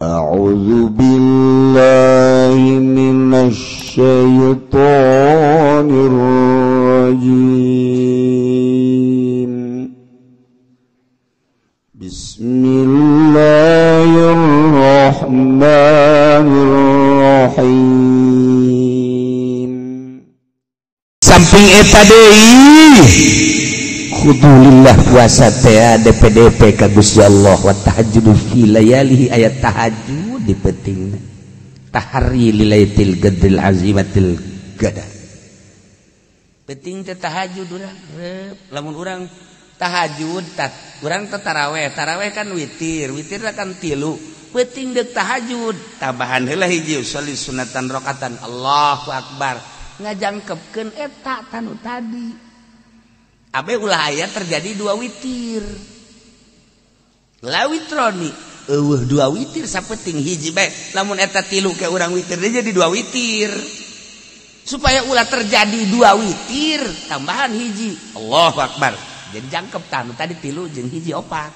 A'udzu billahi minasy syaithanir rajim. Bismillahirrahmanirrahim. Samping eta deui khudulillah puasa teh DPDP ka Gusti Allah wa tahajjud fi layalihi ayat tahajud di penting tahari lilaitil qadril azimatil qadar. Penting teh tahajud urang lamun urang tahajud urang teh taraweh, taraweh kan witir, witir kan tilu. Penting deuk tahajud tambahan heula hiji sholli sunatan rakaatan Allahu akbar ngajangkepkeun eta tanu tadi. Abe ulah aya terjadi dua witir. La witroni eueuh dua witir sapeting hiji bae. Lamun eta tilu ke urang witir deui jadi dua witir. Supaya ulah terjadi dua witir tambahan hiji. Allahu akbar. Jadi jangkep tanu tadi tilu jeung hiji opat.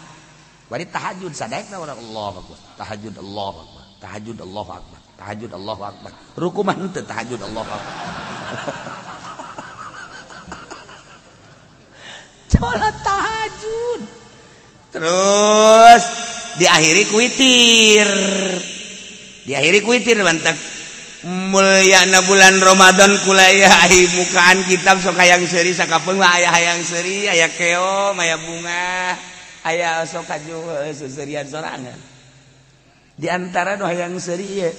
Bari tahajud sadaekna urang Allahu akbar. Tahajud Allahu akbar. Tahajud Allahu akbar. Tahajud Allahu akbar. Ruku mah henteu tahajud Allahu akbar. Sholat tahajud terus diakhiri kuitir, diakhiri kuitir mantap mulyana bulan Ramadan kulaya ai mukaan kitab sok hayang seuri sakapeung mah aya hayang seuri aya keom aya bunga aya sok kaju seuseurian sorangan di antara nu hayang seuri ieu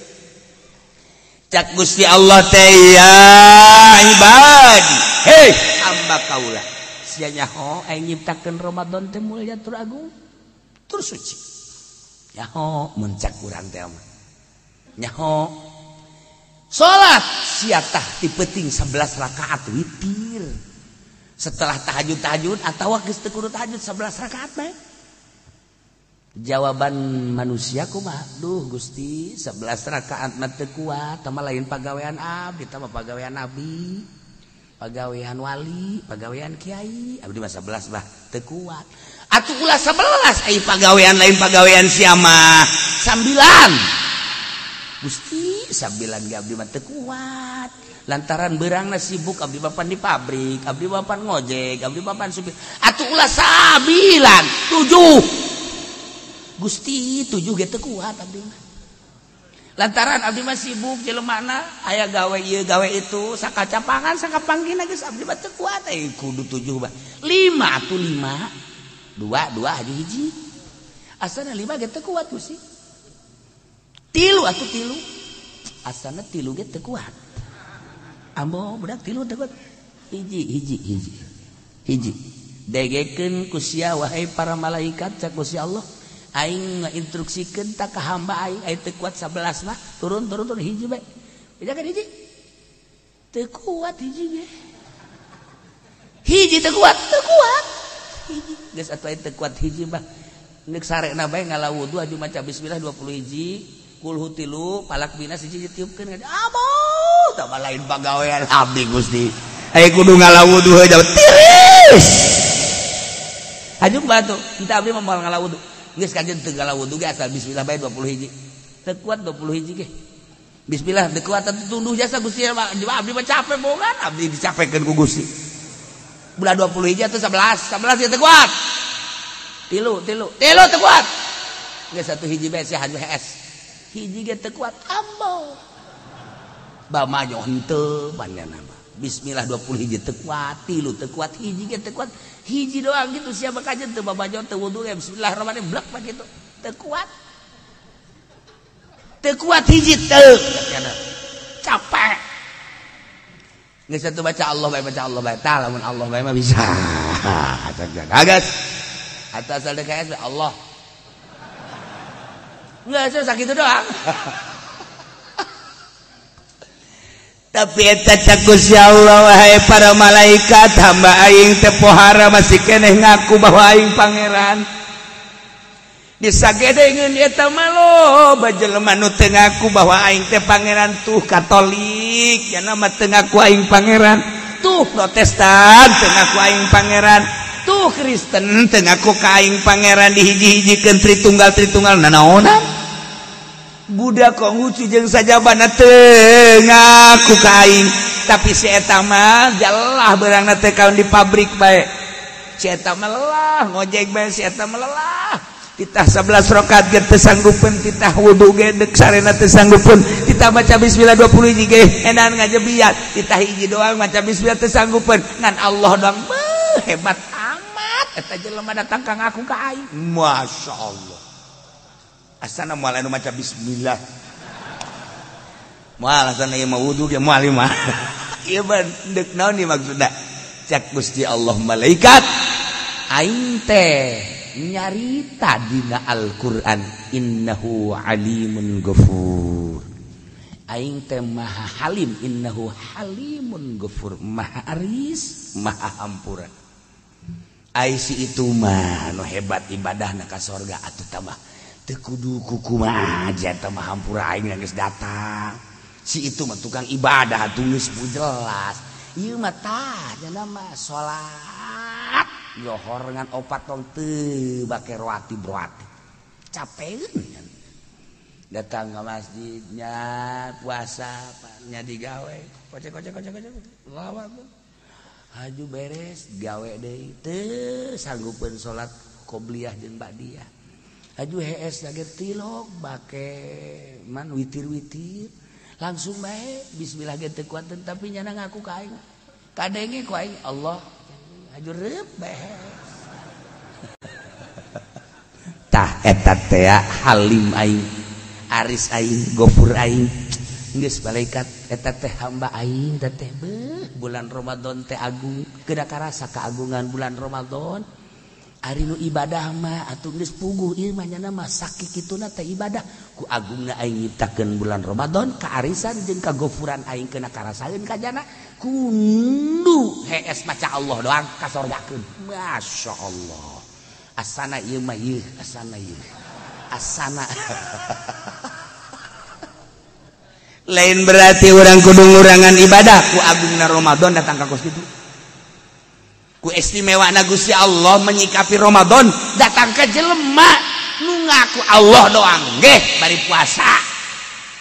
cak Gusti Allah teh ya ibadi hei hamba kaula sia nyaho aing nyiptakeun Ramadan teh mulya tur agung tur suci. Nyaho mun cak urang teh mah. Nyaho salat sia tah ti peuting 11 rakaat witir. Setelah tahajud-tahajud atawa geus teu kudu tahajud 11 rakaat bae. Jawaban manusia kumaha? Duh Gusti 11 rakaat mah teu kuat, tah mah lain pagawean abdi, tah mah pagawean nabi. Pagawean wali, pagawean kiai, abdi mah 11 bah teu kuat. Atuh ulah 11 ai pagawean lain pagawean sia mah 9. Gusti 9 ge abdi mah teu kuat. Lantaran beurangna sibuk abdi bapan di pabrik, abdi bapan ngojek, abdi bapan supir. Atuh ulah 9, 7. Gusti 7 ge teu kuat abdi mah. Lantaran abdi mah sibuk jelemana aya gawe ieu gawe itu sakacapangan sakapanggina geus abdi mah teu kuat euy kudu 7 bah 5 atuh 5 2 2 haju hiji asana 5 ge teu kuat Gusti 3 atuh 3 asana 3 ge teu kuat ambo budak 3 teu kuat hiji hiji hiji hiji degekeun ku sia wahai para malaikat cak Gusti Allah aing ngainstruksikeun ta ka hamba aing aing teu kuat 11 mah turun turun turun hiji bae. Bejakeun hiji. Teu kuat hiji ge. Hiji teu kuat, teu kuat. Hiji geus atuh aing teu kuat hiji mah. Neuk sarekna bae ngala wudu aju maca bismillah 20 hiji, kulhu 3, palak binas hiji ditiupkeun. Amoh, tah mah lain pagawean abdi Gusti. Aing kudu ngala wudu heuh tiris. Haju batu, entah abdi mah moal ngala wudu. Geus kajen teu ngala wudu ge asal bismillah bae 20 hiji. Teu kuat 20 hiji ge. Bismillah teu kuat atuh tunduh jasa Gusti abdi mah capek bogan abdi dicapekeun ku Gusti. Bulan 20 hiji atuh 11, 11 ge teu kuat. Tilu, tilu, tilu teu kuat. Geus satu hiji bae sia haju hees. Hiji ge teu kuat ambo. Bamajo henteu panjana mah. Bismillah 20 hiji teu kuat, tilu teu kuat, hiji ge teu kuat. Hiji doang gitu siapa kajen teu babajo teu wudu ge bismillahirrahmanirrahim blek mah gitu. Teu kuat. Teu kuat hiji teu. Capek. Geus atuh baca Allah bae baca Allah bae. Tah lamun Allah bae mah bisa. Agas. Atau asal DKS Allah. Enggak, saya sakitu doang. Tapi eta cak Gusti Allah wahai para malaikat hamba aing teh pohara masih keneh ngaku bahwa aing pangeran. Disagedengeun eta mah loba jelema nu teu ngaku bahwa aing teh pangeran tuh Katolik, nya mah teu ngaku aing pangeran, tuh Protestan teu ngaku aing pangeran, tuh Kristen teu ngaku ka aing pangeran dihiji-hijikeun tritunggal-tritunggal nanaonan. Budak Konghucu jeung sajabana teu ngaku ka aing, tapi si eta mah jalah beurangna teh kaun di pabrik bae. Si eta mah lelah ngojek bae, si eta mah lelah. Titah 11 rakaat ge teu sanggupeun, titah wudu ge deuk sarena teu sanggupeun, titah maca bismillah 20 hiji ge edan ngajebiat, titah hiji doang maca bismillah teu sanggupeun, ngan Allah doang beuh hebat amat eta jelema datang ka ngaku ka aing. Masyaallah. Asana moal anu maca bismillah. Moal asana ieu mah wudu ge moal ieu mah. Ieu mah deuk naon ieu maksudna? Cak Gusti Allah malaikat aing teh nyarita dina Al-Qur'an innahu alimun ghafur. Aing teh maha halim, innahu halimun ghafur, maha aris, maha hampura. Ai si itu mah nu hebat ibadahna ka sorga atuh tambah teu kudu kukumaha eta mah hampura aing geus datang. Si itu mah tukang ibadah atuh geus jelas. Ieu mah tah cenah mah salat lohor ngan opat tong teu bake roati-roati. Capeun datang ke masjidnya puasa nya digawe kocek kocek kocek kocek lawan haju beres gawe deui teu sanggupeun salat qobliyah jeung ba'diyah. Haju hees lagi tilok bake man witir-witir langsung bae bismillah ge teu kuateun tapi nyana ngaku ka aing kadenge ku aing Allah haju reup bae. Tah eta teh halim aing, aris aing, gofur aing, geus malaikat eta teh hamba aing teh beuh bulan Ramadan teh agung kedah karasa keagungan bulan Ramadan. Ari nu ibadah mah atuh geus puguh ieu mah nyana mah sakituna teh ibadah ku agungna aing nyiptakeun bulan Ramadan kaarisan jeung kagofuran aing kena karasaeun ka jana kundu hees maca Allah doang kasorgakeun. Masyaallah. Asana ieu mah ieu, asana ieu. Asana. Lain berarti urang kudu ngurangan ibadah ku agungna Ramadan datang ka kos kitu. Ku istimewa na Gusti Allah menyikapi Ramadan datang ke jelema nu ngaku Allah doang nggih bari puasa.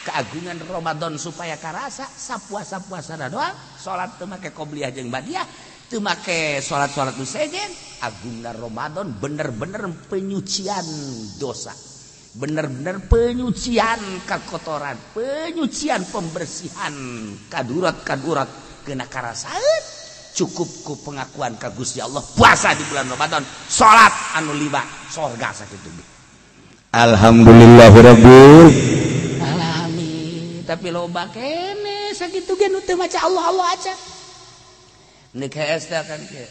Keagungan Ramadan supaya karasa sapuasa-puasana doang salat teu make qobliyah jeung ba'diyah teu make salat-salat nu sejen. Agungna Ramadan bener-bener penyucian dosa, bener-bener penyucian kekotoran, penyucian pembersihan kadurat-kadurat kena karasaeun. Cukup ku pengakuan ka Gusti Allah puasa di bulan Ramadan salat anu lima sorga sakitu. Alhamdulillahirabbil alamin. Tapi loba kene sakitu ge nu teu maca Allah Allah aja. Nek hees teh kan kieu.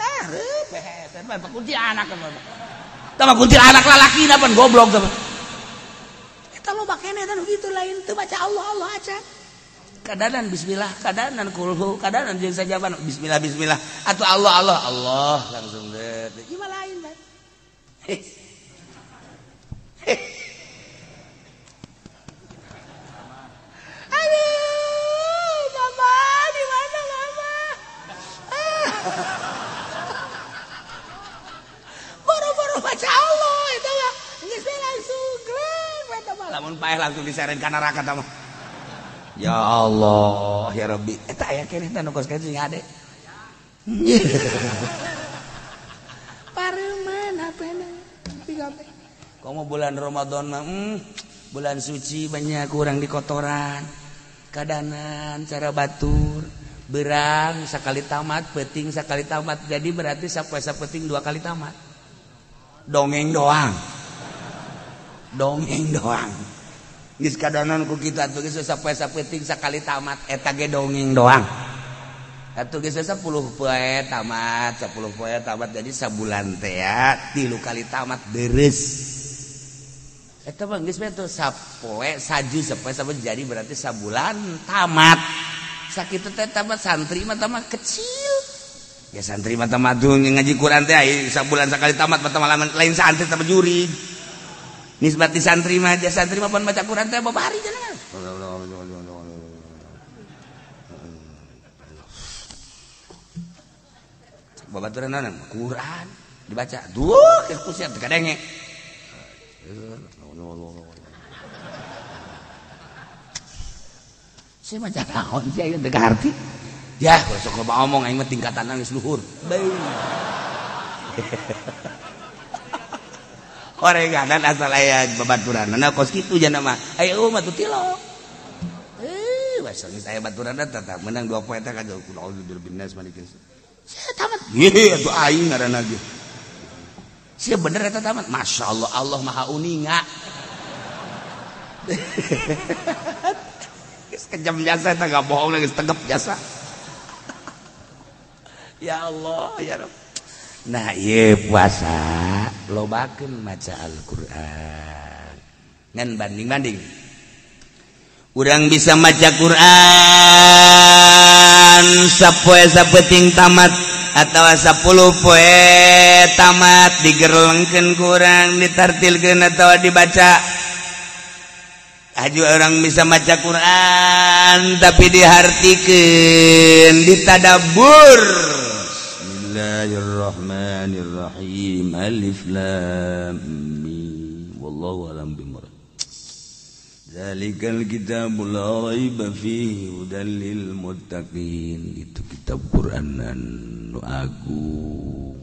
Ah, reup hees mah kunti anak mah. Tah mah kunti anak lalaki pan goblok tah. Loba kene dan gitu lain teu baca Allah Allah aja. Kadanan bismillah, kadanan kulhu, kadanan jeung sajaban bismillah bismillah atau Allah Allah Allah langsung deh. Ieu mah lain, Pak. Aduh, mama di mana mama? Boro-boro baca Allah itu mah geus langsung lamun paeh langsung diseren ka neraka tah mah. Ya Allah, ya Rabbi. Eta aya keneh teh nu kos kitu sing ade. Pareuman hapena pigabe. Komo bulan Ramadan mah bulan suci banyak kurang di kotoran. Kadanan cara batur, berang sakali tamat, peuting sakali tamat. Jadi berarti sapuasa peuting 2 kali tamat. Dongeng doang. Dongeng doang. Geus kadanan ku kitu atuh geus sapoe saeuting sakali tamat eta ge dongeng doang. Atuh geus 10 poe tamat, 10 poe tamat jadi sabulan teh ya 3 kali tamat deres. Eta mah geus we tuh sapoe saju sapoe sapoe jadi berarti sabulan tamat. Sakitu teh tamat santri mah tamat kecil. Ya santri mah tamat ngaji Quran teh sabulan sakali tamat mah lain santri tamat jurig. Nisbati santri mah aja santri mah pan baca Quran teh babari cenah. Babaturan naon? Quran dibaca. Duh, geus kusiap teu kadenge. Saya maca naon sih aing teu ngarti. Ya, sok loba omong aing mah tingkatanna geus luhur. Bae. Orenganan asal aya babaturanna kos kitu jana mah. Aya eueuh mah tuh tilok. Basal geus aya baturanna tetap menang 2 poe teh ka auzubillahi malikin. Sia tamat. Ye atuh aing ngaranna ge. Sia bener eta tamat. Masyaallah Allah Maha Uninga. Geus kejam jasa eta gak bohong geus tegep jasa. Ya Allah ya Rabb. Nah ieu puasa lobakeun maca Al-Qur'an. Ngan banding-banding. Urang bisa maca Qur'an sapoe sapeting tamat atawa 10 poe tamat digerlengkeun kurang ditartilkeun atawa dibaca. Aju orang bisa maca Qur'an tapi dihartikeun, ditadabbur. Bismillahirrahmanirrahim. Alif lam mim. Wallahu a'lam bimurad. Zalikal kitabul la raiba fihi hudal lil muttaqin. Itu kitab Quran nu agung.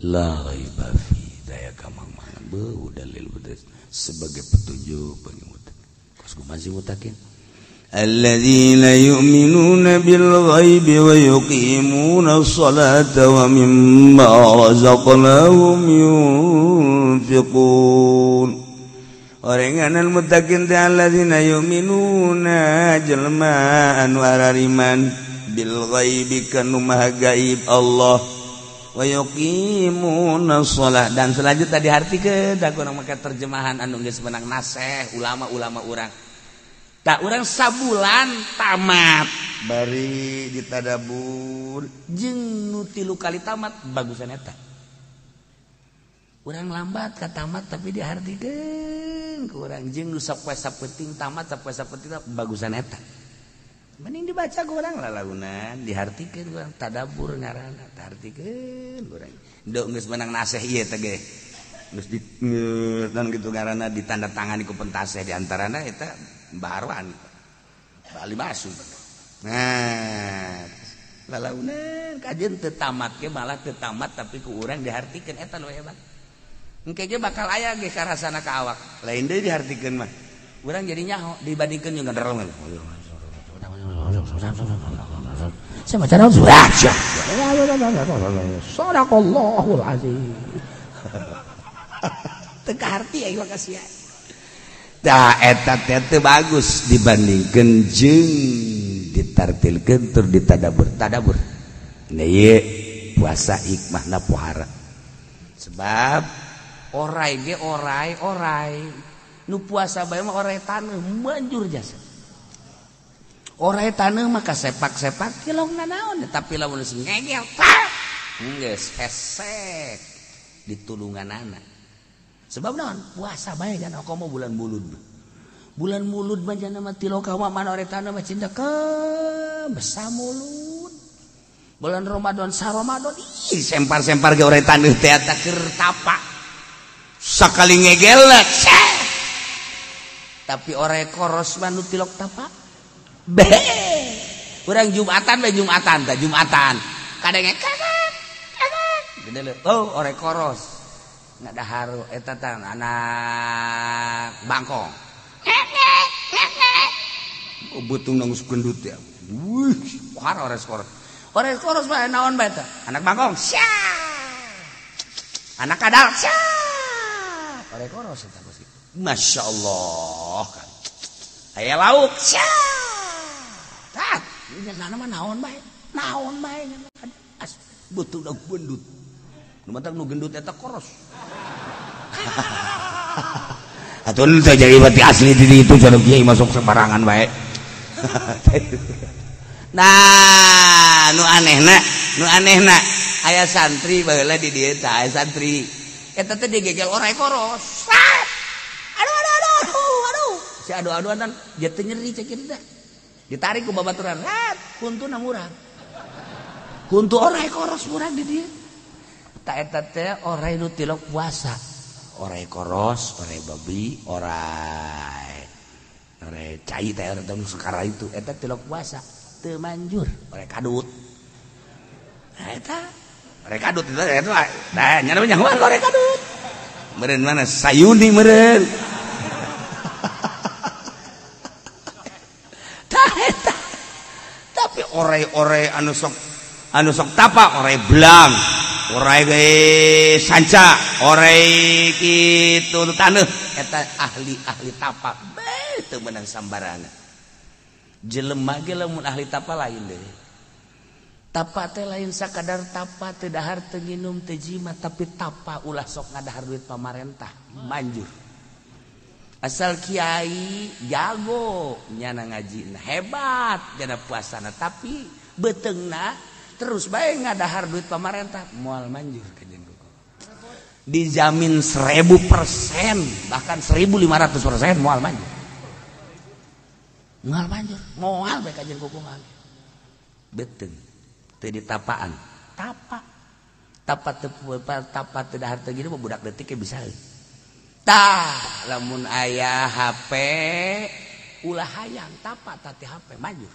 La raiba fihi daya kamang-mangan hudal lil muttaqin sebagai petunjuk bagi muttaqin. Kos kumaha sih muttaqin? Alladzina yu'minuna bil ghaibi wa yuqimuna sholata wa mimma razaqnahum yunfiqun. Orenganan muttaqin teh alladzina yu'minuna jelema anu arariman bil ghaibi kanu maha gaib Allah wa yuqimuna shalah. Dan selanjutnya dihartikeun da kurang make terjemahan anu geus menang naseh ulama-ulama urang. Tak urang sabulan tamat bari ditadabur jeung nu 3 kali tamat bagusan eta. Urang lambat ka tamat tapi dihartikeun ku urang jeung nu sapoe sapenting tamat sapoe sapenting bagusan eta. Mending dibaca ku urang lalaunan dihartikeun ku urang tadabbur ngaranna dihartikeun ku urang. Nduk geus menang naseh ieu teh ge. Geus di dan kitu ngaranna ditandatangani ku pentaseh di antarana eta Barwan Bali masuk. Nah, lalaunan kajian teu tamat ge malah teu tamat tapi ku urang dihartikeun eta nu hebat. Engke ge bakal aya ge karasana ka awak. Lain deui dihartikeun mah. Urang jadi nyaho dibandingkeun jeung ngereleng. Saya maca naon surah. Shadaqallahul azim. Teu kaharti aing mah kasihan. Tah eta teh bagus dibandingkeun jeung ditartilkeun tur ditadabbur tadabbur. Nah ieu puasa hikmahna pohara. Sebab orai ge orai orai nu puasa bae mah orai taneuh manjur jasa. Orai taneuh mah kasepak-sepak kilong nanaon tapi lamun geus ngegel tah geus hesek ditulunganana. Sebab naon puasa bae jan komo bulan mulud. Bulan mulud mah jana mah tiloka mah mana orai taneuh mah cindeke besa mulud. Bulan Ramadan sa Ramadan ih sempar-sempar ge orai taneuh teh eta keur tapa. Sakali ngegelek tapi orai koros mah nu tilok tapa. Be. Urang Jumatan bae Jumatan tah Jumatan. Kadenge kakak kakak. Gede leuh. Oh orai koros. Nggak haru eta tah anak bangkong. Oh beutung nang gendut ya. Wih, har orai koros. Orai koros mah naon bae tah? Anak bangkong. Sia. Anak kadal. Sia. Orai koros eta bos. Masya Allah kan. Aya lauk. Sia. Tat, ini mah naon bae? Naon bae as beutung nang gendut. Nu matak nu gendut eta koros. Atuh teu jadi berarti asli di itu cenah kiai masuk sembarangan bae. Nah, nu anehna aya santri baheula di dieu tah aya santri. Eta teh digegel orai koros. Aduh aduh aduh aduh aduh. Si adu-aduan dia teu nyeri cek kitu teh. Ditarik ku babaturan, rat, kuntuna murah. Kuntu orai koros murah di dieu. Ta eta teh orai nu tilok puasa. Orai koros, orai babi, orai orai cai teh orang tahun sekarang itu eta tilok puasa teu manjur, orai kadut. Nah eta orai kadut itu eta nah nya nyahoan orai kadut. Meureun mana sayuni meureun. Tah eta. Tapi orai-orai anu sok tapa, orai belang, orai sanca, orai kitu taneuh eta ahli-ahli tapa bae teu meunang sambarangan. Jelema ge lamun ahli tapa lain deui. Tapa teh lain sakadar tapa teu dahar teu nginum teu jima, tapi tapa ulah sok ngadahar duit pamarentah manjur. Asal kiai jago nyana ngajina hebat nyana puasana, tapi beuteungna terus bae ngadahar duit pamarentah moal manjur kajen kuku. Dijamin 1000% bahkan 1500% moal manjur. Moal manjur, moal bae kajen kuku mah. Beuteung teu ditapaan, tapa. Tapa teu tapa teu dahar teu gini budak detik ge bisa. Tah lamun aya HP ulah hayang tapa tati HP manjur.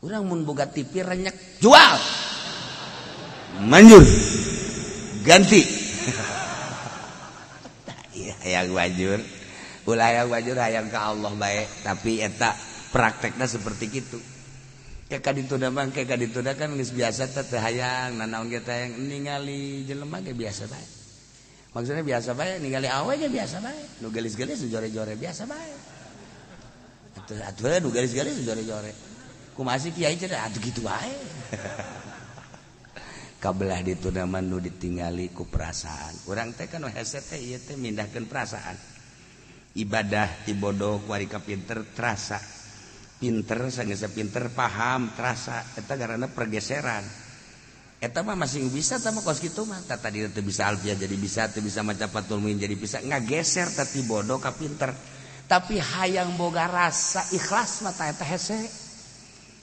Urang mun boga TV renyek jual manjur ganti. Iya hayang manjur, ulah hayang manjur hayang ka Allah bae, tapi eta praktekna seperti kitu. Kayak kadituna mah kayak kadituna kan geus biasa teh teu hayang nanaon ge teh hayang ningali jelema ge biasa bae. Maksudnya biasa bae ningali awe ge biasa bae, nu geulis-geulis nu jore-jore biasa bae. Atuh atuh nu geulis-geulis nu jore-jore. Kumaha sih kiai cenah atuh kitu wae. Kabelah dituna mah nu ditingali ku perasaan. Urang teh kan hese teh ieu teh mindahkeun perasaan. Ibadah ti bodoh ku ari ka pinter terasa. Pinter sanggeus pinter paham terasa eta karena pergeseran. Eta mah masih bisa tah mah kos kitu mah. Tah tadi teu bisa alfiah jadi bisa, teu bisa maca Fathul Muin jadi bisa, ngageser tah ti bodoh ka pinter. Tapi hayang boga rasa ikhlas mah tah eta hese.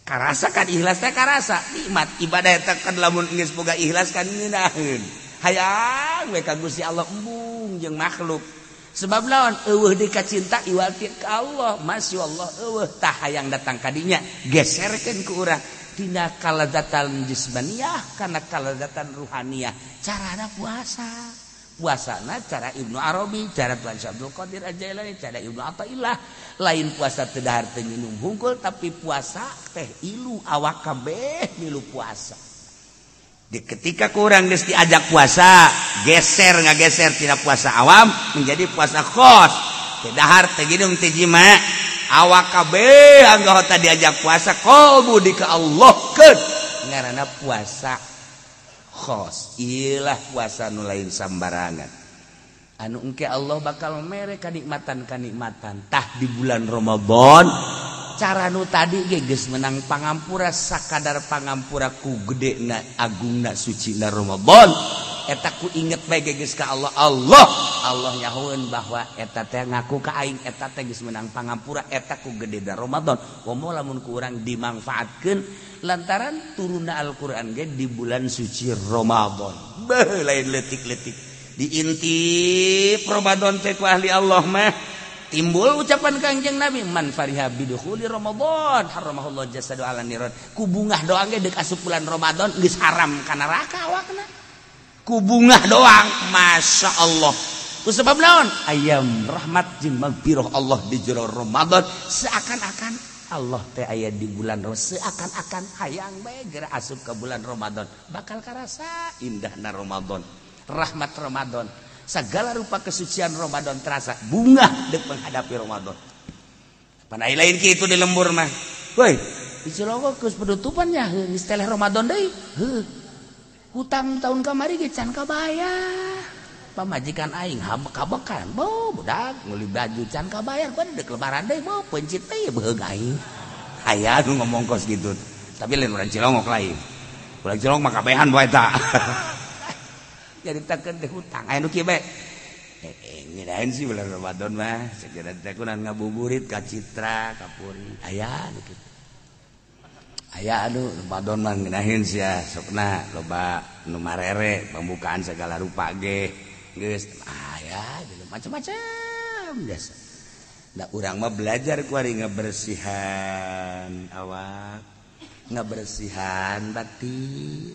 Karasa kan ikhlas teh karasa nikmat ibadah eta kan lamun geus boga ikhlas kan ngeunaheun. Hayang we ka Gusti Allah embung jeung makhluk. Sebab lawan eueuh deui ka cinta iwal ti ka Allah, masyaallah eueuh tah hayang datang ka dinya geserkeun ku urang tina kalazatan jismaniyah kana kalazatan ruhaniyah. Carana puasa. Puasana cara Ibnu Arabi, cara Tuan Syekh Abdul Qadir Al-Jailani, cara Ibnu Athaillah. Lain puasa teu dahar teu minum hungkul, tapi puasa teh ilu awak kabeh milu puasa. Di ketika kurang geus diajak puasa, geser ngageser tina puasa awam menjadi puasa khos. Teu dahar teu ginum teu jima, awak kabeh anggota diajak puasa qalbu di ka Allah keun. Ngaranna puasa khos. Ilah puasa nu lain sambarangan. Anu engke Allah bakal mere kanikmatan-kanikmatan. Tah di bulan Ramadan cara nu tadi ge geus menang pangampura sakadar pangampura ku gedena agungna sucina Ramadan. Eta ku inget bae ge geus ka Allah. Allah Allah nyahoeun bahwa eta teh ngaku ka aing eta teh geus menang pangampura eta ku gedena Ramadan. Komo lamun ku urang dimangfaatkeun lantaran turunna Al-Qur'an ge di bulan suci Ramadan. Beuh lain leutik-leutik. Diintip Ramadan teh ku ahli Allah mah. Timbul ucapan Kangjeng Nabi man fariha bidukhuli Ramadan haramahullah jasadu ala niran. Ku bungah doang ge deuk asup bulan Ramadan geus haram ka neraka awakna. Ku bungah doang, Masya Allah. Ku sebab naon? Ayam rahmat jeung magfirah Allah di jero Ramadan seakan-akan Allah teh aya di bulan Ramadan, seakan-akan hayang bae geura asup ka bulan Ramadan. Bakal karasa indahna Ramadan, rahmat Ramadan. Segala rupa kesucian Ramadan terasa bunga dek menghadapi Ramadan. Panai lain kitu di lembur mah. Woi, di Cilongok geus penutupannya geus teleh Ramadan deui. Heuh. Hutang tahun kamari ge can kabayar. Pamajikan aing kabekan, bo budak meuli baju can kabayar, pan dek lebaran deui bo pencit teh beheug aing. Aya nu ngomong kos gitu. Tapi lain urang Cilongok lain. Urang Cilongok mah kabehan bae eta. Jadi takkan teh hutang aya nu kieu bae. Ngirain sih bulan Ramadan mah segera teh kunan ngabuburit ka Citra, ka Puri. Aya nu kitu. Aya aduh Ramadan mah ngeunaheun sia sokna loba nu marere pembukaan segala rupa ge geus aya macam-macam biasa. Da urang mah belajar ku ari ngabersihan awak, ngabersihan batin.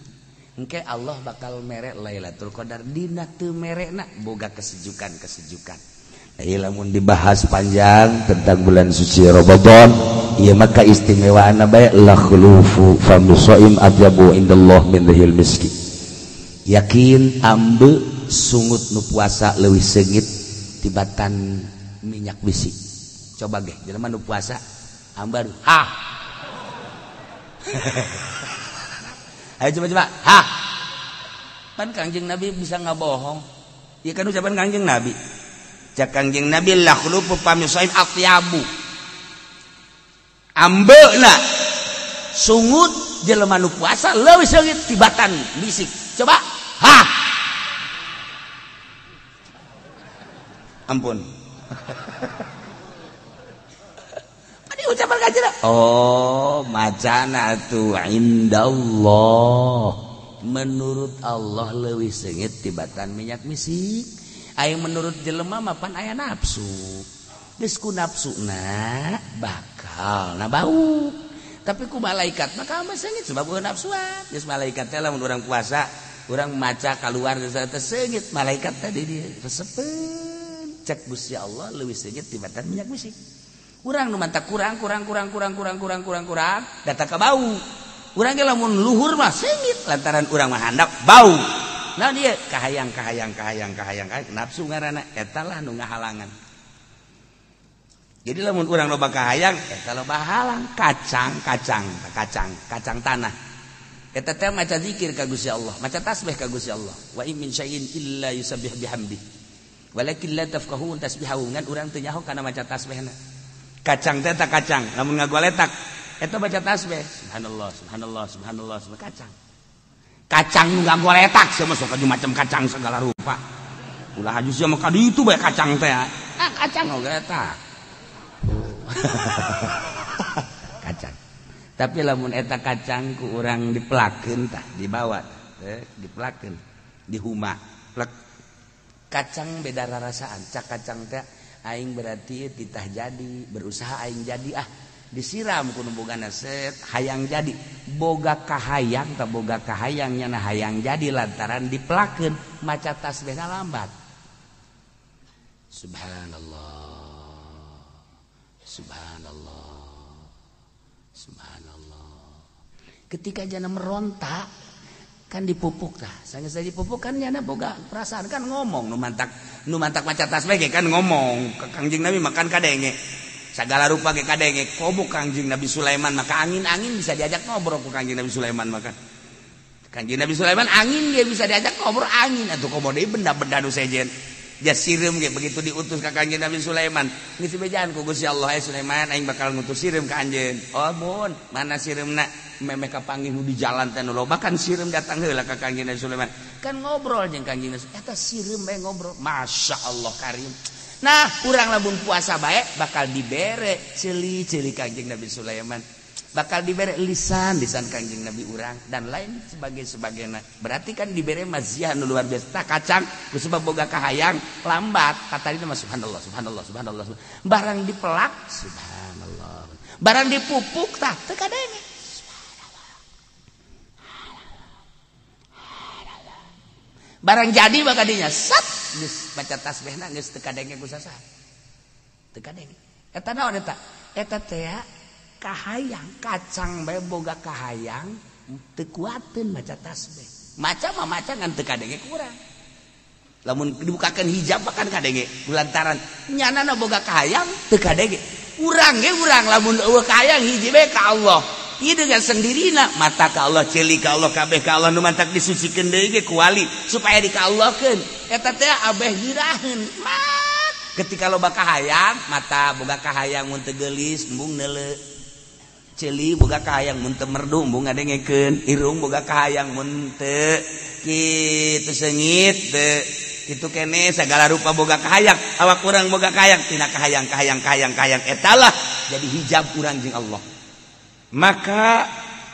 Engke Allah bakal mere Lailatul Qadar dina teu merekna boga kesejukan-kesejukan. Nah, lamun dibahas panjang tentang bulan suci Ramadan, ieu mah kaistimewaanna bae la khulufu fami shaim atyabu indallah min rihil miski. Yakin ambe sungut nu puasa leuwih seungit tibatan minyak bisi. Coba ge jelema nu puasa ambar ha. Ayo coba-coba ha. Pan Kangjeng Nabi bisa ngabohong. Ieu kan ucapan Kangjeng Nabi. Cak Kangjeng Nabi la khulufu fami shaim atyabu. Ambeuna sungut jelema nu puasa leuwih seungit tibatan bisik. Coba ha. Ampun. Adi ucapan kajian. Oh, macana tuh indallah. Menurut Allah leuwih seungit tibatan minyak misik. Aya menurut jelema mah pan aya nafsu. Geus ku nafsuna bakal na bau. Tapi ku malaikat mah mah seungit sebab eueuh nafsuan. Geus malaikat teh lamun urang puasa, urang maca kaluar geus teh seungit malaikat teh di dieu resepeun. Cek Gusti Allah leuwih seungit tibatan minyak misik. Urang nu mantak kurang kurang kurang kurang kurang kurang kurang kurang data ka bau. Urang ge lamun luhur mah seungit lantaran urang mah handap bau. Nah dia kahayang kahayang kahayang kahayang nafsu ngaranna eta lah nu ngahalangan. Jadi lamun urang loba kahayang eta loba halang kacang kacang kacang kacang tanah. Eta teh maca zikir ka Gusti Allah, maca tasbih ka Gusti Allah. Wa in min syai'in illa yusabbih bihamdi. Walakin la tafqahun tasbihahu, ngan urang teu nyaho kana maca tasbihna. Kacang teh tak kacang, lamun ngagoletak eta baca tasbih. Subhanallah, subhanallah, subhanallah, subhanallah kacang. Kacang nu ngagoletak sia mah sok macam kacang segala rupa. Ulah haju sia mah ka ditu bae kacang teh. Ah kacang ngagoletak. Kacang. Tapi lamun eta kacang ku urang dipelakeun tah dibawa teh dipelakeun dihuma plek. Kacang beda rarasaan, cak kacang teh aing berarti titah jadi, berusaha aing jadi ah disiram ku nu bogana set hayang jadi, boga kahayang tah boga kahayang nyana hayang jadi lantaran dipelakeun maca tasbihna lambat. Subhanallah. Subhanallah. Subhanallah. Ketika jana meronta kan dipupuk tah, sanggeus dipupuk kan nyana boga perasaan kan ngomong nu mantak maca tasbih ge kan ngomong ka Kangjeng Nabi makan kadenge. Sagala rupa ge kadenge komo Kangjeng Nabi Sulaiman maka angin-angin bisa diajak ngobrol ku Kangjeng Nabi Sulaiman maka. Kangjeng Nabi Sulaiman angin ge bisa diajak ngobrol angin atuh komo deui benda-benda nu sejen. Jas sireum ge begitu diutus ka Kangjeng Nabi Sulaiman ngisi bejaan ku Gusti Allah, Sulaiman aing bakal ngutus sireum ka anjeun. Oh mun mana sireumna memeh kapanggih nu di jalan teh nu loba kan sireum datang heula ka Kangjeng Nabi Sulaiman. Kan ngobrol jeung Kangjeng Nabi eta sireum bae ngobrol. Masya Allah karim. Nah urang lamun puasa bae bakal dibere ceuli-ceuli Kangjeng Nabi Sulaiman. Bakal dibere lisan-lisan Kangjeng Nabi urang dan lain sebagainya. Berarti kan dibere maziah nu luar biasa. Tah kacang ku sebab boga kahayang lambat. Kata dina mah subhanallah subhanallah subhanallah. Barang dipelak subhanallah. Barang dipupuk tah teu kadenge. Barang jadi maka dinya sat geus maca tasbihna geus teu kadenge ku sasaha. Teu kadenge. Eta naon eta? Eta teh kahayang kacang bae boga kahayang teu kuateun maca tasbih. Maca mah maca ngan teu kadenge kurang. Lamun dibukakeun hijab mah kan kadenge lantaran nyanana boga kahayang teu kadenge. Urang ge urang lamun eueuh kahayang hiji bae ka Allah. Ieu dengan sendirina mata ka Allah, ceuli ka Allah, kabeh ka Allah nu mantak disucikeun deui ge ku wali supaya dikallahkeun. Eta teh abeh giraheun. Ketika loba kahayang, mata boga kahayang mun teu geulis embung neuleu. Ceuli boga kahayang mun teu merdu embung ngadengekeun, irung boga kahayang mun teu kitu seungit teu kitu kene sagala rupa boga kahayang, awak urang boga kahayang tina kahayang kahayang kahayang kahayang eta lah jadi hijab urang jeung Allah. Maka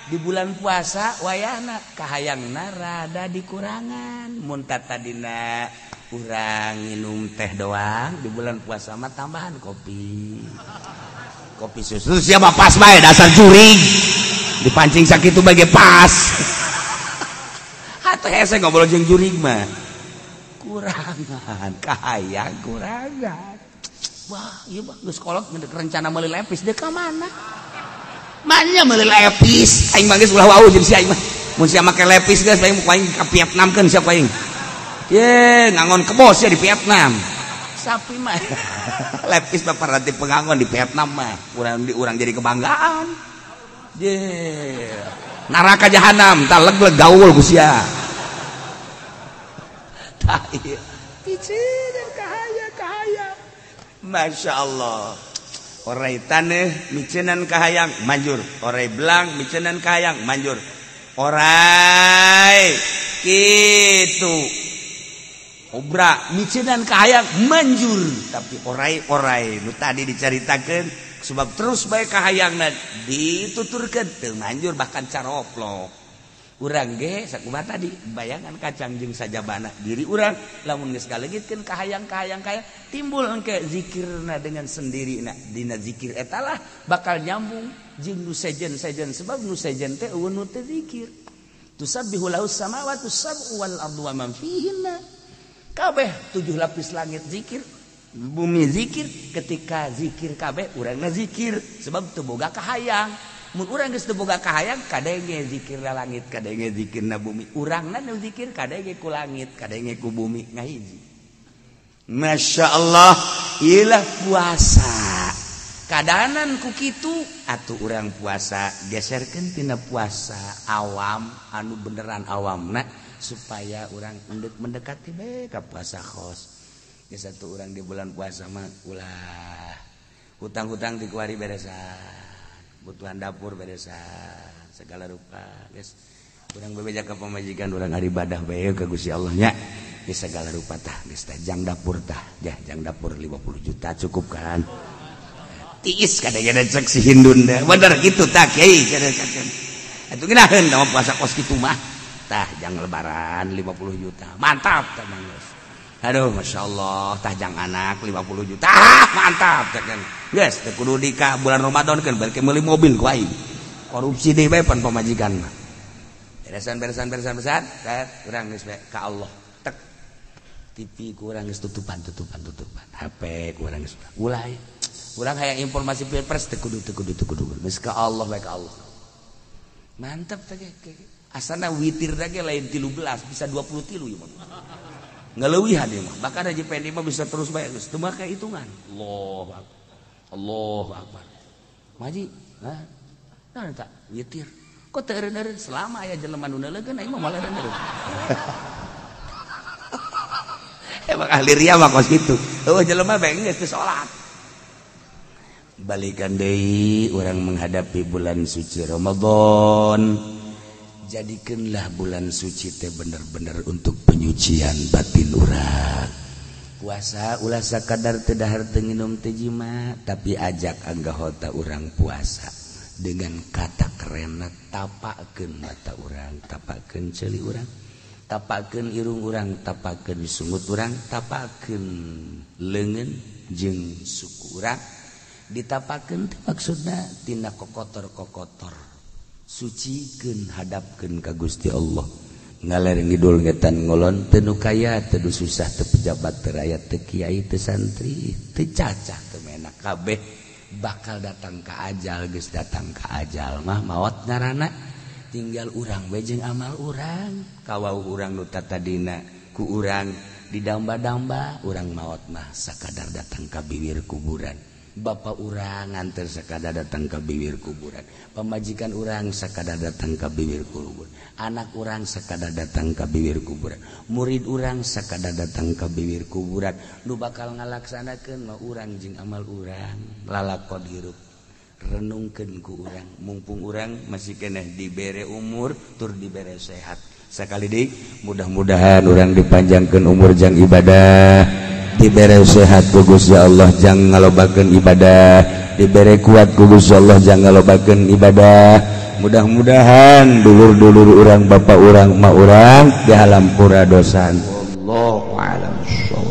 Di bulan puasa wayahna kahayangna rada dikurangan. Mun tadina urang minum teh doang, di bulan puasa mah tambahan kopi. Kopi susu siapa pas bae dasar jurig. Dipancing sakitu bae pas. Hatuh hese ngobrol jeung jurig mah. Kurangan, kahayang kurangan. Wah, ieu mah geus kolot rencana meuli lepis deui ka mana? Manya meuli lepis, aing mah geus ulah wau jeung si aing mah. Mun sia make lepis geus aing aing ka Vietnam keun siapa aing. Ye, ngangon kebo sia di Vietnam. Sapi mah lepis mah paranti pengangon di Vietnam mah. Urang di urang jadi kebanggaan. Ye. Neraka jahanam tah leg-leg gaul ku sia. Tah ieu. Piceun kahayang kahayang. Masya Allah. Orai taneuh micenan kahayang manjur, orai belang micenan kahayang manjur, orai kitu obra micenan kahayang manjur, tapi orai-orai nu tadi dicaritakeun sebab terus bae kahayangna dituturkeun teu manjur bahkan caroplok. Urang ge sakumaha tadi bayangan kacang jeung sajabana diri urang lamun geus kaleungitkeun kahayang-kahayang kaya timbul engke zikirna dengan sendirina dina zikir eta lah bakal nyambung jeung nu sejen-sejen sebab nu sejen teh eueun nu teu zikir. Tusabbihu lahus samawati sab'u wal ardu wa man fihinna. Kabeh 7 lapis langit zikir, bumi zikir, ketika zikir kabeh urangna zikir sebab teu boga kahayang. Mun urang geus teu boga kahayang kadenge zikirna langit kadenge zikirna bumi urangna nu zikir kadenge ku langit kadenge ku bumi ngahiji. Masya Allah ilah puasa kadanan ku kitu atuh urang puasa geserkeun tina puasa awam anu beneran awamna supaya urang mendekati bae ka puasa khos. Geus atuh urang di bulan puasa mah ulah hutang-hutang dikuari beresan, kebutuhan dapur beresan segala rupa guys. Urang bebeja ka pamajikan urang ibadah bae ka Gusti Allah nya geus segala rupa tah geus tah jang dapur tah jah jang dapur 50 juta cukup kan tiis kadang-kadang cek si Hindun deh bener gitu tah kiai kadang-kadang atuh ngeunaheun da puasa kos kitu mah tah jang lebaran 50 juta mantap tah mah geus. Aduh Masya Allah tah jang anak 50 juta ah, mantap kan geus teu kudu di ka bulan Ramadan kan balik meuli mobil ku aing korupsi deui bae pan pamajikan mah beresan beresan beresan beresan urang geus bae ka Allah tek TV ku urang geus tutupan tutupan tutupan HP ku urang geus ulah urang hayang informasi pilpres teu kudu teu kudu teu kudu geus ka Allah bae ka Allah mantap teh asana witir ge lain 13 bisa 23 ieu mah ngeleuwihan ieu mah bahkan haji Pendi mah bisa terus bae geus teu make hitungan. Allahu akbar. Allahu akbar. Maji, nah, nah tak witir. Kok teu eureun-eureun selama aya jelema nu neuleukeun aing mah moal eureun-eureun. Emang ahli ria mah kos kitu. Eueuh jelema bae geus teu salat. Balikan deui urang menghadapi bulan suci Ramadan. Jadikanlah bulan suci teh bener-bener untuk penyucian batin urang. Puasa ulah sakadar teu dahar teu nginum teu jima, tapi ajak anggahota urang puasa dengan kata kerenna tapakeun mata urang, tapakeun ceuli urang, tapakeun irung urang, tapakeun sungut urang, tapakeun leungeun jeung suku urang. Ditapakeun teh maksudna tina kokotor-kokotor. Sucikeun hadapkeun ka Gusti Allah. Ngaler ngidul ngetan ngolon teu nu kaya teu susah teu pejabat teu rakyat teu kiai teu santri teu cacah teu menak kabeh bakal datang ka ajal geus datang ka ajal mah maot ngaranna tinggal urang we jeung amal urang kawau urang nu tatadina ku urang didamba-damba urang maot mah sakadar datang ka bibir kuburan. Bapak urang nganter sakadar datang ke bibir kuburan, pamajikan urang sakadar datang ke bibir kuburan, anak urang sakadar datang ke bibir kuburan, murid urang sakadar datang ke bibir kuburan. Nu bakal ngalaksanakeun mah urang jeung amal urang, lalakon hirup renungkeun ku urang, mumpung urang masih keneh dibere umur tur dibere sehat. Sakali deui mudah-mudahan urang dipanjangkeun umur jang ibadah, dibere sehat ku Gusti Allah jang ngalobakeun ibadah, dibere kuat ku Gusti Allah jang ngalobakeun ibadah, Mudah-mudahan dulur-dulur urang, bapak urang, emak urang dihampura dosa. Wallahu a'lam bissawab.